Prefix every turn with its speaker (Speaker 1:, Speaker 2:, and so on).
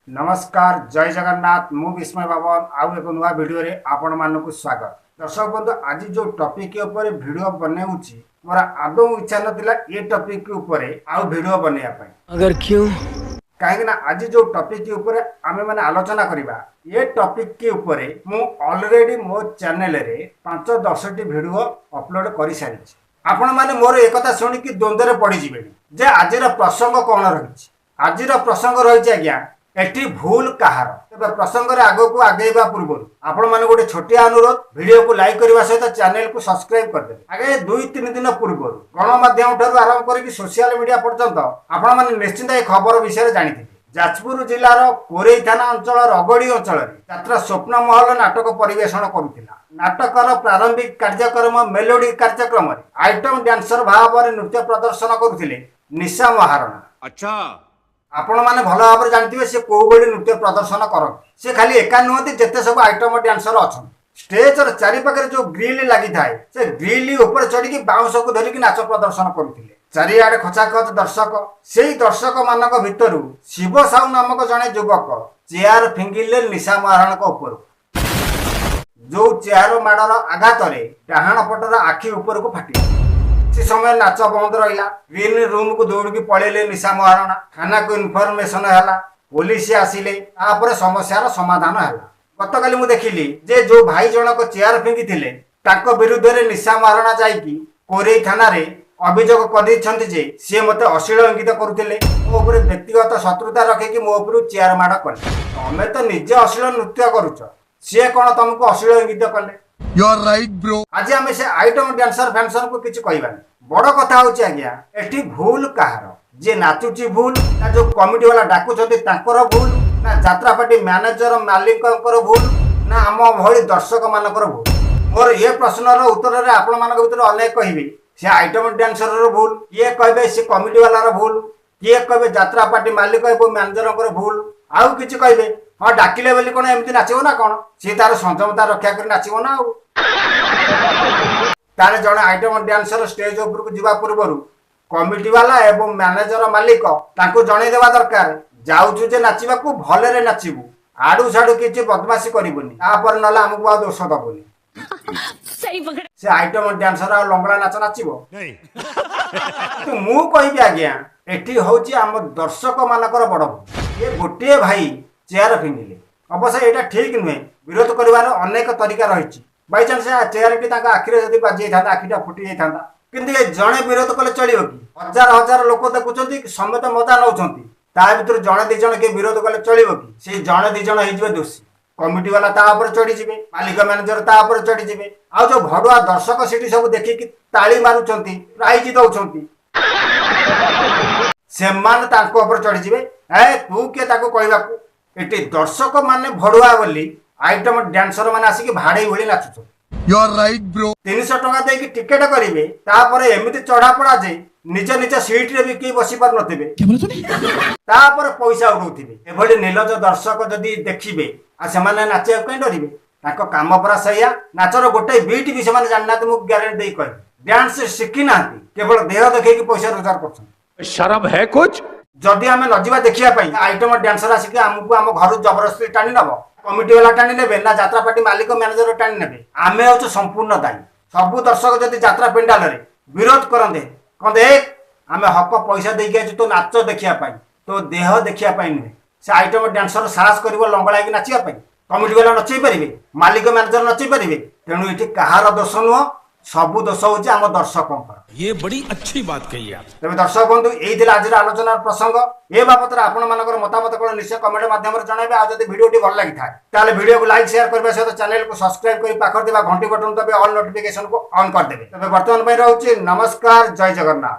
Speaker 1: ନମସ୍କାର, ଜୟ ଜଗନ୍ନାଥ। ମୁଁ ବିସ୍ମୟ ବାବନ, ଆଉ ଏକ ନୂଆ ଭିଡ଼ିଓରେ ଆପଣମାନଙ୍କୁ ସ୍ୱାଗତ। ଦର୍ଶକ ବନ୍ଧୁ, ଆଜି ଯେଉଁ ଟପିକ୍ ଉପରେ ଭିଡ଼ିଓ ବନେଉଛି, ମୋର ଆଦୌ ଇଚ୍ଛା ନଥିଲା ଏ ଟପିକ୍ ଉପରେ ଆଉ ଭିଡ଼ିଓ ବନେଇବା ପାଇଁ।
Speaker 2: मगर क्यों?
Speaker 1: କାହିଁକି ନା ଆଜି ଯେଉଁ ଟପିକ୍ ଉପରେ ଆମେମାନେ ଆଲୋଚନା କରିବା, ଏ ଟପିକ୍ ଉପରେ ମୁଁ ଅଲରେଡ଼ି ମୋ ଚ୍ୟାନେଲରେ 5-10ଟି ଭିଡ଼ିଓ ଅପଲୋଡ଼ କରିସାରିଛି। ଆପଣମାନେ ମୋର ଏକଥା ଶୁଣିକି ଦ୍ୱନ୍ଦ୍ୱରେ ପଡ଼ିଯିବେଣି ଯେ ଆଜିର ପ୍ରସଙ୍ଗ କ'ଣ ରହିଛି। ଆଜିର ପ୍ରସଙ୍ଗ ରହିଛି ଆଜ୍ଞା, ଏଠି ଭୁଲ କାହାର? ତେବେ ପ୍ରସଙ୍ଗରେ ଆଗକୁ ଆଗେଇବା ପୂର୍ବରୁ ଆପଣମାନଙ୍କୁ ଗୋଟେ ଛୋଟିଆ ଅନୁରୋଧ, ଭିଡ଼ିଓକୁ ଲାଇକ୍ କରିବା ସହିତ ଚ୍ୟାନେଲକୁ ସବସ୍କ୍ରାଇବ କରିଦେବେ। ଆଗେ 2-3 ଦିନ ପୂର୍ବରୁ ଗଣମାଧ୍ୟମ ଠାରୁ ଆରମ୍ଭ କରିକି ସୋସିଆଲ ମିଡ଼ିଆ ପର୍ଯ୍ୟନ୍ତ ଆପଣମାନେ ନିଶ୍ଚିନ୍ତ ଏ ଖବର ବିଷୟରେ ଜାଣିଥିବେ। ଯାଜପୁର ଜିଲ୍ଲାର କୋରେଇ ଥାନା ଅଞ୍ଚଳ ରଗଡ଼ି ଅଞ୍ଚଳରେ ଯାତ୍ରା ସ୍ୱପ୍ନ ମହଲ ନାଟକ ପରିବେଷଣ କରୁଥିଲା। ନାଟକର ପ୍ରାରମ୍ଭିକ କାର୍ଯ୍ୟକ୍ରମ ମେଲୋଡି କାର୍ଯ୍ୟକ୍ରମରେ ଆଇଟମ ଡ୍ୟାନ୍ସର ଭାବରେ ନୃତ୍ୟ ପ୍ରଦର୍ଶନ କରୁଥିଲେ ନିଶା ମହାରଣା।
Speaker 3: अच्छा।
Speaker 1: ଆପଣମାନେ ଭଲ ଭାବରେ ଜାଣିଥିବେ ସେ କୋଉ ଭଳି ନୃତ୍ୟ ପ୍ରଦର୍ଶନ କରନ୍ତି। ସେ ଖାଲି ଏକା ନୁହନ୍ତି, ଯେତେ ସବୁ ଆଇଟମ ଡ୍ୟାନ୍ସର ଅଛନ୍ତି, ଷ୍ଟେଜର ଚାରିପାଖରେ ଯୋଉ ଗ୍ରିଲ୍ ଲାଗିଥାଏ, ସେ ଗ୍ରିଲ୍ ଉପରେ ଚଢିକି ବାଉଁଶକୁ ଧରିକି ନାଚ ପ୍ରଦର୍ଶନ କରୁଥିଲେ। ଚାରିଆଡେ ଖଚାଖଚ ଦର୍ଶକ। ସେଇ ଦର୍ଶକ ମାନଙ୍କ ଭିତରୁ ଶିବ ସାହୁ ନାମକ ଜଣେ ଯୁବକ ଚେୟାର ଫିଙ୍ଗିଲେ ନିଶା ମହାରଣାଙ୍କ ଉପରକୁ। ଯୋଉ ଚେୟାର ମାଡ଼ର ଆଘାତରେ ଡାହାଣ ପଟର ଆଖି ଉପରକୁ ଫାଟିଲା। କିଛି ସମୟ ନାଚ ବନ୍ଦ ରହିଲା। ଗ୍ରୀନ୍ ରୁମକୁ ଦୌଡ଼ିକି ପଳେଇଲେ ନିଶା ମହାରଣା। ଥାନାକୁ ଇନଫର୍ମେସନ ହେଲା, ପୋଲିସ ଆସିଲେ, ତାପରେ ସମସ୍ୟାର ସମାଧାନ ହେଲା। ଗତକାଲି ମୁଁ ଦେଖିଲି ଯେ ଯୋଉ ଭାଇ ଜଣକ ଚେୟାର ଫିଙ୍ଗିଥିଲେ, ତାଙ୍କ ବିରୁଦ୍ଧରେ ନିଶା ମହାରଣା ଯାଇକି କୋରେଇ ଥାନାରେ ଅଭିଯୋଗ କରିଦେଇଛନ୍ତି ଯେ ସିଏ ମୋତେ ଅଶ୍ଳୀଳ ଇଙ୍ଗିତ କରୁଥିଲେ, ମୋ ଉପରେ ବ୍ୟକ୍ତିଗତ ଶତ୍ରୁତା ରଖିକି ମୋ ଉପରୁ ଚେୟାର ମାଡ଼ କଲେ। ତମେ ତ ନିଜେ ଅଶ୍ଳୀଳ ନୃତ୍ୟ କରୁଛ, ସିଏ କ'ଣ ତମକୁ ଅଶ୍ଳୀଳ ଇଙ୍ଗିତ କଲେ?
Speaker 4: You are right, bro.
Speaker 1: ଆଜି ଆମେ ସେ ଆଇଟମ ଡ୍ୟାନ୍ସର ଫ୍ୟାନ୍ସରକୁ କିଛି କହିବାନି। ବଡ଼ କଥା ହଉଛି ଆଜ୍ଞା, ଏଠି ଭୁଲ କାହାର? ଯିଏ ନାଚୁଛି ଭୁଲ, ନା ଯୋଉ କମିଟି ବାଲା ଡାକୁଛନ୍ତି ତାଙ୍କର ଭୁଲ, ନା ଯାତ୍ରା ପାର୍ଟି ମ୍ୟାନେଜର ମାଲିକଙ୍କର ଭୁଲ, ନା ଆମ ଭଳି ଦର୍ଶକ ମାନଙ୍କର ଭୁଲ? ମୋର ଏ ପ୍ରଶ୍ନର ଉତ୍ତରରେ ଆପଣମାନଙ୍କ ଭିତରେ ଅନେକ କହିବେ ସେ ଆଇଟମ ଡ୍ୟାନ୍ସରର ଭୁଲ, କିଏ କହିବେ ସେ କମିଟି ବାଲାର ଭୁଲ, କିଏ କହିବେ ଯାତ୍ରା ପାର୍ଟି ମାଲିକ ଏବଂ ମ୍ୟାନେଜରଙ୍କର ଭୁଲ, ଆଉ କିଛି କହିବେ ହଁ, ଡାକିଲେ ବୋଲି କ'ଣ ଏମିତି ନାଚିବ ନା କ'ଣ? ସିଏ ତାର ସଂଯମତା ରକ୍ଷା କରି ନାଚିବ ନା ଆଉ। ତାହେଲେ ଜଣେ ଆଇଟମ ଡ୍ୟାନ୍ସର ଷ୍ଟେଜ ଉପରକୁ ଯିବା ପୂର୍ବରୁ କମିଟି ବାଲା ଏବଂ ମ୍ୟାନେଜର ମାଲିକ ତାଙ୍କୁ ଜଣେଇ ଦେବା ଦରକାର, ଯାଉଛୁ ଯେ ନାଚିବାକୁ, ଭଲରେ ନାଚିବୁ, ଆଡୁ ସାଡୁ କିଛି ବଦମାସି କରିବୁନି, ତାପରେ ନହେଲେ ଆମକୁ ଆଉ ଦୋଷ ଦବୁନି।
Speaker 5: सही पकड़े।
Speaker 1: ସେ ଆଇଟମ ଡ୍ୟାନ୍ସର ଆଉ ଲଙ୍ଗଳା ନାଚ ନାଚିବ? କିନ୍ତୁ ମୁଁ କହିବି ଆଜ୍ଞା, ଏଠି ହଉଛି ଆମ ଦର୍ଶକ ମାନଙ୍କର ବଡ ଭୁଲ। ଇଏ ଗୋଟିଏ ଭାଇ ଚେୟାର ଫିଙ୍ଗିଲେ, ଅବଶ୍ୟ ଏଇଟା ଠିକ ନୁହେଁ, ବିରୋଧ କରିବାର ଅନେକ ତରିକା ରହିଛି। ବାଇଚାନ୍ସ ଚେୟାରଟି ତାଙ୍କ ଆଖିରେ ଯଦି ବାଜି ଯାଇଥାନ୍ତା, ଆଖିଟା ଫୁଟି ଯାଇଥାନ୍ତା। କିନ୍ତୁ ଏ ଜଣେ ବିରୋଧ କଲେ ଚଳିବ କି? ହଜାର ହଜାର ଲୋକ ଦେଖୁଛନ୍ତି, ସମେତେ ମଜା ନେଉଛନ୍ତି, ତା ଭିତରୁ ଜଣେ ଦି ଜଣ କିଏ ବିରୋଧ କଲେ ଚଳିବ କି? ସେଇ ଜଣେ ଦି ଜଣ ହେଇଯିବେ ଦୋଷୀ। କମିଟି ବାଲା ତା ଉପରେ ଚଢିଯିବେ, ମାଲିକ ମ୍ୟାନେଜର ତା ଉପରେ ଚଢିଯିବେ, ଆଉ ଯୋଉ ଭଡୁଆ ଦର୍ଶକ ସେଠି ସବୁ ଦେଖିକି ତାଳି ମାରୁଛନ୍ତି, ପ୍ରାଇଜ ଦଉଛନ୍ତି, ସେମାନେ ତାଙ୍କ ଉପରେ ଚଢିଯିବେ, ଏ ତୁ କିଏ ତାକୁ କହିବାକୁ? ଏଠି ଦର୍ଶକ ମାନେ ଭଡୁଆ ବୋଲି ଆଇଟମ ଡ୍ୟାନ୍ସର ମାନେ ଆସିକି ଭାଡେଇ ଭଳି ନାଚୁଛନ୍ତି।
Speaker 4: You are right, bro.
Speaker 1: 300 ଟଙ୍କା ଦେଇକି ଟିକେଟ କରିବେ, ତାପରେ ଏମିତି ଚଢାପଡା ଯେ ନିଜ ନିଜ ସିଟରେ ବି କେହି ବସି ପାରୁନଥିବେ, ତାପରେ ପଇସା ଉଡଉଥିବେ। ଏଭଳି ନିର୍ଲଜ ଦର୍ଶକ ଯଦି ଦେଖିବେ, ଆଉ ସେମାନେ ନାଚିବାକୁ କାହିଁ ଡରିବେ? ତାଙ୍କ କାମ ପରା ସେଇଆ। ନାଚର ଗୋଟେ ବିଟ୍ ବି ସେମାନେ ଜାଣିନାହାନ୍ତି, ମୁଁ ଗ୍ୟାରେଣ୍ଟି ଦେଇ କହିବି। ଡ୍ୟାନ୍ସ ଶିଖି ନାହାନ୍ତି, କେବଳ ଦେହ ଦେଖେଇକି ପଇସା ରୋଜଗାର କରୁଛନ୍ତି।
Speaker 3: शर्म है कुछ?
Speaker 1: ଯଦି ଆମେ ନ ଯିବା ଦେଖିବା ପାଇଁ, ଆଇଟମ ଡ୍ୟାନ୍ସର ଆସିକି ଆମକୁ ଆମ ଘରୁ ଜବରଦସ୍ତି ଟାଣି ନବ, କମିଟି ବାଲା ଟାଣି ନେବେ, ନା ଯାତ୍ରା ପାର୍ଟି ମାଲିକ ମ୍ୟାନେଜର ଟାଣି ନେବେ? ଆମେ ହଉଛୁ ସମ୍ପୂର୍ଣ୍ଣ ଦାୟୀ। ସବୁ ଦର୍ଶକ ଯଦି ଯାତ୍ରା ପେଣ୍ଡାଲରେ ବିରୋଧ କରନ୍ତେ, କହନ୍ତେ, ଏ ଆମେ ହକ ପଇସା ଦେଇକି ଆଇଛୁ ତୋ ନାଚ ଦେଖିବା ପାଇଁ, ତୋ ଦେହ ଦେଖିବା ପାଇଁ ନୁହେଁ, ସେ ଆଇଟମ ଡ୍ୟାନ୍ସର ସାହସ କରିବ ଲଙ୍ଗଳା ହେଇକି ନାଚିବା ପାଇଁ? କମିଟି ବାଲା ନଚେଇ ପାରିବେ? ମାଲିକ ମ୍ୟାନେଜର ନଚେଇ ପାରିବେ? ତେଣୁ ଏଠି କାହାର ଦୋଷ ନୁହଁ, ସବୁ ଦୋଷ ହଉଛି ଆମ ଦର୍ଶକଙ୍କର।
Speaker 6: ये बड़ी अच्छी बात कही आप।
Speaker 1: ତେବେ ଦର୍ଶକ ବନ୍ଧୁ, ଏଇ ଥିଲା ଆଜିର ଆଲୋଚନାର ପ୍ରସଙ୍ଗ। ଏ ବାବଦରେ ଆପଣମାନଙ୍କର ମତାମତ କ'ଣ, ନିଶ୍ଚୟ କମେଣ୍ଟ ମାଧ୍ୟମରେ ଜଣାଇବେ। ଆଉ ଯଦି ଭିଡ଼ିଓଟି ଭଲ ଲାଗିଥାଏ, ତାହେଲେ ଭିଡ଼ିଓକୁ ଲାଇକ୍, ସେୟାର କରିବା ସହିତ ଚ୍ୟାନେଲକୁ ସବସ୍କ୍ରାଇବ କରି ପାଖରେ ଥିବା ଘଣ୍ଟି ବଟନ ଦବାଇ ଅଲ୍ ନୋଟିଫିକେସନକୁ ଅନ୍ କରିଦେବେ। ତେବେ ବର୍ତ୍ତମାନ ପାଇଁ ରହୁଛି। ନମସ୍କାର, ଜୟ ଜଗନ୍ନାଥ।